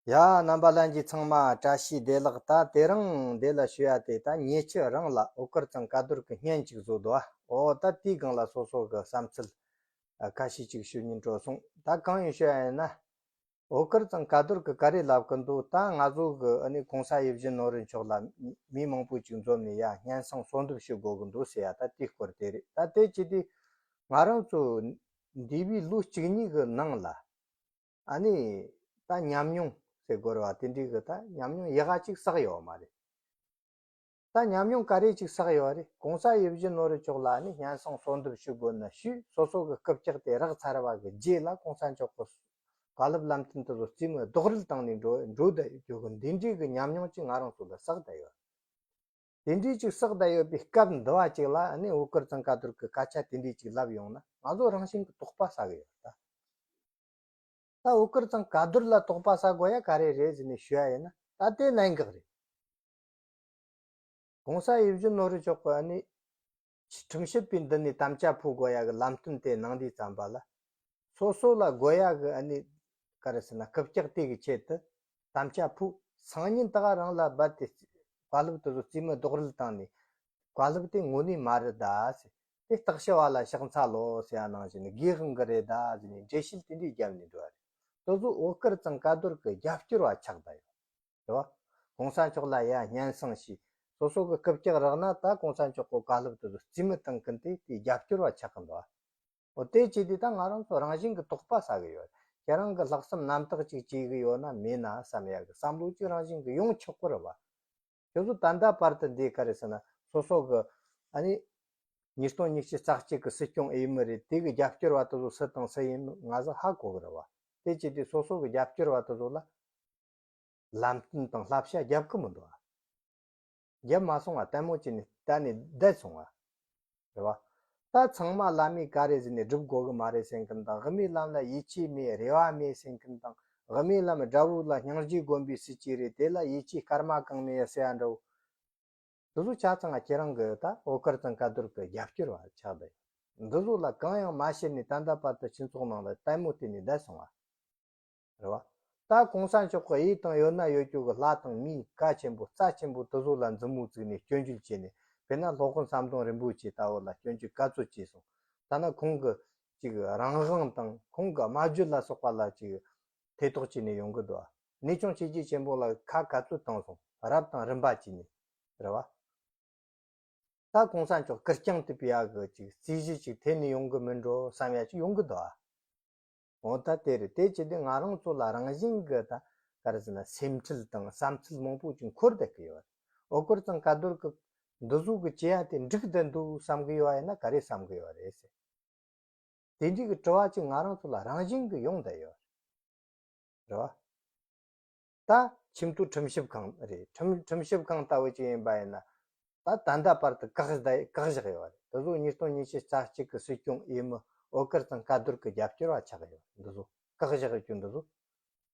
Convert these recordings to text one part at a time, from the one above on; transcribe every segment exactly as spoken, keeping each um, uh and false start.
ཡ། རྣམ་པ་ལྷན་རྒྱས་ཚང་མ་བཀྲ་ཤིས་བདེ་ལེགས། ད་དེ་རིང་འདི་ལ་ཞུ་ཡ་དེ། ད་ཉེ་ཆར་རང་ལ་འོད་དཀར་ཚང་ཀ་རྡོར་གི་བརྙན་ཅིག་བཟོ་འདུག་ཨ། འོ་ད་དེའི་སྒང་ལ་སོ་སོ་གི་བསམ་ཚུལ་ཨ་ཁ་ཤས་ཅིག་ཞུ་སྙིང་བྲོ་སོང་། ད་གང་ཡིན་ཞུ་ཡ་ཡིན་ན། འོད་དཀར་ཚང་ཀ་རྡོར་གི་ག་རེ་ལབ་གི་འདུག་ད་ང་ཚོ་གི་ཨ་ནི་གོང་ས་ཡིད་བཞིན་ནོར་བུ་མཆོག་ལ་མི་མང་པོ་ཅིག་འཛོམས་ནས་ཡ་སྙན་སེང་གསོལ་འདེབས་ཞུ་དགོས་གི་འདུག་ཟེར་ཡ། ད་དེའི་སྐོར་དེ་རེད། ད་དེ་ཅི་སྟེ་ང་རང་ཚོ་འདས་པའི་ལོ་གཅིག་གཉིས་གི་ནང་ལ་ཨ་ནི་ད་ཉམས་མྱོང་ཟེར་དགོས་རེད་བ། དེ་འདྲའི་གི་ད་ཉམས་མྱོང་ཡག་ག་ཅིག་བསགས་ཡོད་མ་རེད། ད་ཉམས་མྱོང་ག་རེ་ཅིག་བསགས་ཡོད་རེད། གོང་ས་ཡིད་བཞིན་ནོར་བུ་མཆོག་ལ་ནི་སྙན་སེང་གསོལ་འདེབས་ཞུ་དགོས་ན་ཞུས། སོ་སོ་གི་རྐུབ་བཀྱག་དེ་རག་ཚར་བ་གི་རྗེས་ལ་གོང་ས་མཆོག་གི་བཀའ་སློབ་ལམ་སྟོན་དེ་ཚོ་རྩིས་མེད་རྡོག་རོལ་བཏང་ནས་འགྲོ་འགྲོ་བསྡད་ཡོད་གི། འདི་འདྲའི་གི་ཉམས་མྱོང་ཅིག་ང་རང་ཚོ་ལ་བསགས་བསྡད་ཡོད། དེ་འདྲའི་ཅིག་བསགས་བསྡད་ཡོད་པའི་སྐབས་འདི་བ་ཅིག་ལ་ནི་འོད་དཀར་ཚང་ཀ་རྡོར་གི་སྐད་ཆ་དེ་འདྲའི་ཅིག་ལབ་ཡོང་ན་ང་ཚོ་རང་བཞིན་གི་དོགས་པ་ཟ་གི་ཡོད་ད། ད་འོད་དཀར་ཚང་ཀ་རྡོར་ལ་དོགས་པ་ཟ་དགོས་ཡ་ག་རེ་རེད་ཟེར་ནས་ཞུ་ཡ་ཡིན་ན། ད་དེ་གནད་འགག་རེད། གོང་ས་ཡིད་བཞིན་ནོར་བུ་མཆོག་གི་ཨ་ནི་ཁྲིམས་ཞིབ་པའི་མདུན་ནས་དམ་བཅའ་ཕུལ་དགོས་ཡ་གི་ལམ་སྟོན་དེ་གནང་དུས་ཙམ་པ་ལ། སོ་སོ་ལ་དགོས་ཡ་གི་ཨ་ནི་ག་རེ་ཟེར་ན་རྐུབ་བཀྱག་དེ་གི་ཆེད་དུ་དམ་བཅའ་ཕུལ། སང་ཉིན་ད་ག་རང་ལ་རྦད་དེ་བཀའ་སློབ་དེ་ཚོ་རྩིས་མེད་རྡོག་རོལ་བཏང་ནས། བཀའ་སློབ་དེ་དངོས་གནས་མ་རེད་ད་ཟེར། དེ་བརྟག་ཞིབ་པ་ལ་ཕྱག་འཚལ་ལོ་ཟེར་ཡ་ནང་བཞིན་དགེ་དབང་གི་རེད་ད་ཟེར་ནས་འགྲེལ་བཤད་དེ་འདྲའི་བརྒྱབ་ནས་འགྲོ་བ་རེད། དེ་ཚོ་འོད་དཀར་ཚང་ཀ་རྡོར་གི་རྒྱབ་སྐྱོར་བ་ཆགས་བསྡད་ཡོད་རེད་བ། གོང་ས་མཆོག་ལ་ཡ་སྙན་སེང་ཞུས། སོ་སོ་གི་རྐུབ་བཀྱག་རག་ན་ད་གོང་ས་མཆོག་གི་བཀའ་སློབ་དེ་ཚོ་རྩིས་མེད་བཏང་གིན་དེ་དེའི་རྒྱབ་སྐྱོར་བ་ཆགས་གིན་འདུག་བ། འོ་དེ་བྱས་དུས་ད་ང་རང་ཚོ་རང་བཞིན་གྱི་དོགས་པ་ཟ་གི་ཡོད། ཁྱེད་རང་གི་ལྷག་བསམ་རྣམ་དག་ཅིག་བྱེད་གི་ཡོད་ན་མེད་ན་བསམ་ཡ་གི་བསམ་བློ་ཅིག་རང་བཞིན་གྱི་ཡོང་ཆོག་གི་རེད་བ། ཁྱོད་ཚོ་ད་ལྟ་བར་དུ་འདི་ག་རེ་ཟེར་ན། སོ་སོ་གི་ཨ་ནི་ཉིས་སྟོང་ཉི་ཤུ་རྩ་གཅིག་གི་སྲིད་སྐྱོང་ཨེ་མི་རེད། དེ་གི་རྒྱབ་སྐྱོར་བ་དེ་ཚོ་སུ་དང་སུ་ཡིན་ང་ཚོ་ཧ་གོ་གི་རེད་བ། དེ་བྱས་དུས་སོ་སོ་གི་རྒྱབ་སྐྱོར་བ་དེ་ཚོ་ལ་ལམ་སྟོན་དང་བསླབ་བྱ་རྒྱབ་གི་མི་འདུག་ཨ། རྒྱབ་མ་སོང་བ། ལྟད་མོ་བྱས་ནས་ད་ནས་བསྡད་སོང་བ། རེད་བ། ད་ཚང་མ་བླ་མས་ག་རེ་ཟེར་ནས་སྒྲུབ་དགོས་གི་མ་རེད་ཟེར་མཁན་དང་། དབུ་མའི་ལམ་ལ་ཡིད་ཆེས་མེད་རེ་བ་མེད་ཟེར་མཁན་དང་། དབུ་མའི་ལམ་དགྲ་བོ་ལ་སྙིང་རྗེ་སྒོམ་པའི་སྲིད་ཇུས་རེད། དེ་ལ་ཡིད་ཆེས་སྐར་མ་གང་མེད་ཟེར་ཡ་འདྲ་བོ། འདི་ཚོ་ཆ་ཚང་ང་ཁྱེད་རང་གི་ད་འོད་དཀར་ཚང་ཀ་རྡོར་གི་རྒྱབ་སྐྱོར་བ་ཆགས་བསྡད་ཡོད། འདི་ཚོ་ལ་གང་ཡང་མ་བཤད་ནས་ད་ལྟ་བར་དུ་སྤྱི་ཚོགས་ནང་ལ་ལྟད་མོ་བལྟས་ནས་བསྡད་སོང་བ། རེད་བ། ད་གོང་ས་མཆོག་གི་ཡིད་དང་ཡོད་ན་ཡོད་རྒྱུ་གི་ལྷ་དང་མིའི་བཀའ་ཆེན་པོ་རྩ་ཆེན་པོ་དེ་ཚོ་ལ་མཛུབ་མོ་བཙུགས་ནས་སྐྱོན་བརྗོད་བྱས་ནས། དཔེར་ན་སློབ་དཔོན་ཟམ་གདོང་རིན་པོ་ཆེ་ལྟ་བུ་ལ་སྐྱོན་བརྗོད་ག་ཚོད་བྱས་སོང་། ཐ་ན་ཁོང་གི་ཅིག་རང་དབང་དང་ཁོང་གི་སྨྲ་བརྗོད་ལ་སོགས་པ་ལ་ཅིག་ཐེ་གཏོགས་བྱས་ནས་ཡོང་གི་འདུག་བ། གནས་ཆུང་ཆོས་བརྒྱུད་ཆེན་པོ་ལ་ཁ་ག་ཚོད་བཏང་སོང་། རབ་དང་རིམ་པ་བྱས་ནས། རེད་བ། ད་གོང་ས་མཆོག་ཀིར་རྐྱང་དུ་ཕུད་ཡག་གི་ཅིག་རྩིས་གཞི་ཅིག་ཐེབས་ནས་ཡོང་གི་མིན་འགྲོ་བསམ་ཡ་ཅིག་ཡོང་གི་འདུག་ཨ། འོ་ད་དེ་རེད། དེ་བྱས་དུས་ང་རང་ཚོ་ལ་རང་བཞིན་གི་ད་ག་རེ་ཟེར་ན་སེམས་ཁྲལ་དང་བསམ་ཚུལ་མང་པོ་ཅིག་འཁོར་བསྡད་ཀྱི་ཡོད་རེད། འོད་དཀར་ཚང་ཀ་རྡོར་གི་འདི་ཚོ་གི་བྱེད་ཡ་དེ་འགྲིག་བསྡད་འདུག་བསམ་གི་ཡོད་ཡིན་ན་ག་རེ་བསམ་གི་ཡོད་རེད་ཟེར། དེ་འདྲའི་གི་དྲི་བ་ཅིག་ང་རང་ཚོ་ལ་རང་བཞིན་གི་ཡོང་བསྡད་ཡོད་རེད་བ། ད་ཁྱིམ་སྡོད་ཁྲིམས་ཞིབ་ཁང་རེད། ཁྲིམས་ཁྲིམས་ཞིབ་ཁང་ལྟ་བུ་ཅིག་ཡིན་པ་ཡིན་ན། ད་ད་ལྟ་བར་དུ་བཀག་བསྡད་བཀག་བཞག་ཡོད་རེད། དེ་ཚོ་ཉིས་སྟོང་ཉི་ཤུ་རྩ་གཅིག་གི་སྲིད་སྐྱོང་འོས་མི་འོད་དཀར་ཚང་ཀ་རྡོར་གི་རྒྱབ་སྐྱོར་བ་ཆགས་ཡོད། འདི་ཚོ་བཀག་བཞག་ཡོད་རྒྱུ་འདི་ཚོ།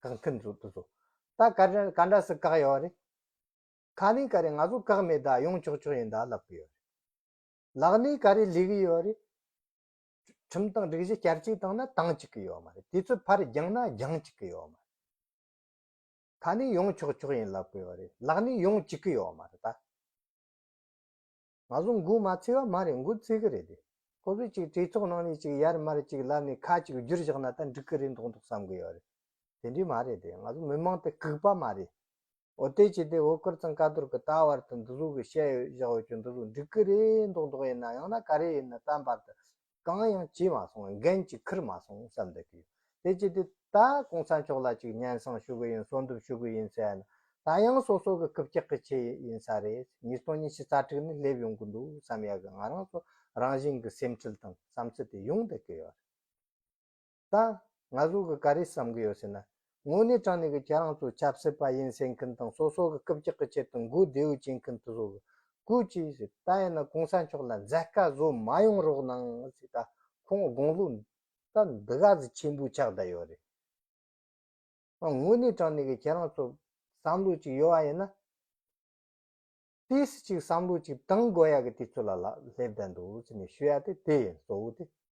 བཀག་མཁན་ཚོ་འདི་ཚོ། ད་ག་འདྲ་ག་འདྲ་སེ་བཀག་ཡོད་རེད། ཁ་ནས་ག་རེ་ང་ཚོ་བཀག་མེད་ད། ཡོང་ཆོག་ཆོག་ཡིན་ད་ལབ་གི་ཡོད་རེད། ལག་ནས་ག་རེ་ལས་གི་ཡོད་རེད། ཁྲིམས་དང་སྒྲིག་གཞི་བསྐྱར་བཅོས་བཏང་ན་བཏང་བཅུག་གི་ཡོད་མ་རེད། དུས་ཚོད་ཕར་འགྱངས་ན་འགྱངས་བཅུག་གི་ཡོད་མ་རེད། ཁ་ནས་ཡོང་ཆོག་ཆོག་ཡིན་ལབ་གི་ཡོད་རེད། ལག་ནས་ཡོང་བཅུག་གི་ཡོད་མ་རེད་ད། ང་ཚོ་མགོ་མ་ཚོས་པ་མ་རེད། མགོ་ཚོས་གི་རེད་དེ། ཁོ་ཚོས་ཅིག་གྲོས་ཚོགས་ནང་ནས་ཅིག་ཡར་མར་ཅིག་ལབ་ནས་ཁ་ཅིག་བསྒྱུར་བཞག་ན་ད་འགྲིག་གི་རེད་མདོག་མདོག་བསམ་གི་ཡོད་རེད། དེ་འདྲས་མ་རེད་དེ། ང་ཚོ་མི་མང་དེ་ལྐུགས་པ་མ་རེད། འོ་དེ་བྱས་ཏེ་འོད་དཀར་ཚང་ཀ་རྡོར་གི་ད་བར་དུ་འདི་ཚོ་གི་བཤད་ཡོད་བཞག་ཡོད་རྒྱུ་འདི་ཚོ་འགྲིག་གི་རེད་མདོག་མདོག་ཡིན་ན་ཡང་ན་ག་རེ་ཡིན་ན་ད་བར་དུ་གང་ཡང་བྱས་མ་སོང་། འགན་ཅིག་འཁུར་མ་སོང་བསམ་བསྡད་ཀྱི་ཡོད། དེ་བྱས་ཏེ་ད་གོང་ས་མཆོག་ལ་ཅིག་སྙན་སེང་ཞུ་གི་ཡིན། གསོལ་འདེབས་ཞུ་གི་ཡིན་ཟེར་ན་ད་ཡང་སོ་སོ་གི་རྐུབ་བཀྱག་གི་ཆེད་ཡིན་ས་རེད། ཉིས་སྟོང་ཉི་ཤུ་རྩ་དྲུག་ནས་སླེབས་ཡོང་གི་འདུག་བསམ་ཡ་གི་ང་རང་ཚོ་རང་བཞིན་གི་སེམས་ཁྲལ་དང་བསམ་ཚུལ་དེ་ཡོང་བསྡད་ཀྱི་ཡོད་རེད། ད་ང་ཚོ་གི་ག་རེ་བསམ་གི་ཡོད་ཟེར་ན། དངོས་གནས་དྲང་གནས་གི་ཁྱེད་རང་ཚོ་ཆབ་སྲིད་པ་ཡིན་ཟེར་མཁན་དང་སོ་སོ་གི་རྐུབ་བཀྱག་གི་ཆེད་དུ་མགོ་བདེ་བོ་བྱེད་མཁན་དེ་ཚོ་གི་སྐུ་ཅི་ཟེར། ད་ཡིན་ན་གོང་ས་མཆོག་ལ་མཛད་དཀའ་བཟོ་མ་ཡོང་རོགས་གནང་ཟེར། ད་ཁོང་དགུང་ལོ་ད་འདི་ག་ཟིག་ཆེན་པོ་ཆགས་བསྡད་ཡོད་རེད། དངོས་གནས་དྲང་གནས་གི་ཁྱེད་རང་ཚོ་བསམ་བློ་ཅིག་ཡོད་པ་ཡིན་ན། ཏོག་ཙམ་ཅིག་བསམ་བློ་ཅིག་བཏང་དགོས་ཡ་གི་དུས་ཚོད་ལ་ལ་སླེབས་བསྡད་འདུག་ཟེར་ནས་ཞུ་ཡ་དེ་དེ་ཡིན། གཙོ་བོ་དེ་